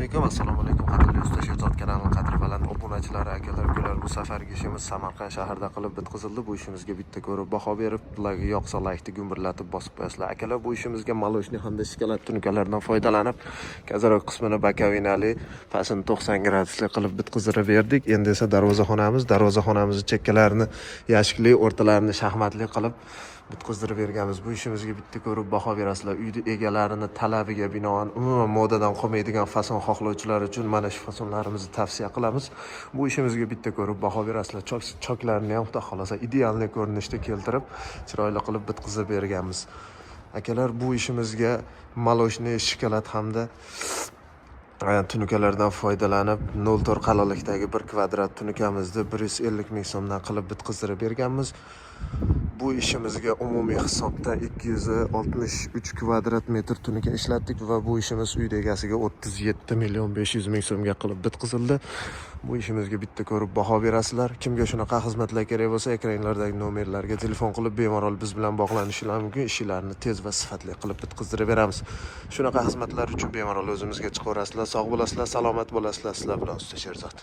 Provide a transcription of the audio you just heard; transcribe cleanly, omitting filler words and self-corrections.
Alaykum, assalomu alaykum, qadrli Usta Sherzod kanalining qadri baland obunachilari, akalar, ukalar. Bu safargi ishimiz Samarqand shahrida qilib bitqizildi. Bu ishimizga bitta ko'rib baho berib, yoqsa laykni gumburlatib bosib qo'yasizlar. Akalar, bu ishimizga молочный hamda shokolad tunukalardan foydalanib, козырёк qismini боковина li, pastini 90 gradusli qilib bitqizdirib berdik. Endi esa darvozaxonamizni chekkalarini yashikli, o'rtalarini shaxmatli qilib bitqizdirib berganmiz. Bu ishimizga bitta ko'rib baho berasizlar. Uyni egalarini talabiga binoan, umuman modadan qolmaydigan fason xohlovchilar uchun mana shu fasonlarimizni tavsiya qilamiz. Bu ishimizga bitta ko'rib baho berasizlar. Choklarini ham, xudo xohlasa, идеальный ko'rinishda keltirib, chiroyli qilib bitqizib berganmiz. Akalar, bu ishimizga молочный, shokolad hamda tunukalardan foydalanib, 0,4 qalinlikdagi 1 kvadrat tunukamizni 150 ming so'mdan qilib bitqizdirib berganmiz. Bu ishimizga umumiy hisobda 263 kvadrat metr tunuka ishlatdik va bu ishimiz uyni egasiga 37 million 500 ming so'mga qilib bitqizildi. Bu ishimizga bitta ko'rib baho berasizlar. Kimga shunaqa xizmatlar kerak bo'lsa, ekranlardagi nomerlarga telefon qilib, bemalol biz bilan bog'lanishlari mumkin. Ishlarni tez va sifatli qilib bitqizdirib beramiz. Shunaqa xizmatlar uchun bemalol o'zimizga chiqaverasizlar. Sog' bo'lasizlar, salomat bo'lasizlar. Sizlar bilan Usta Sherzod.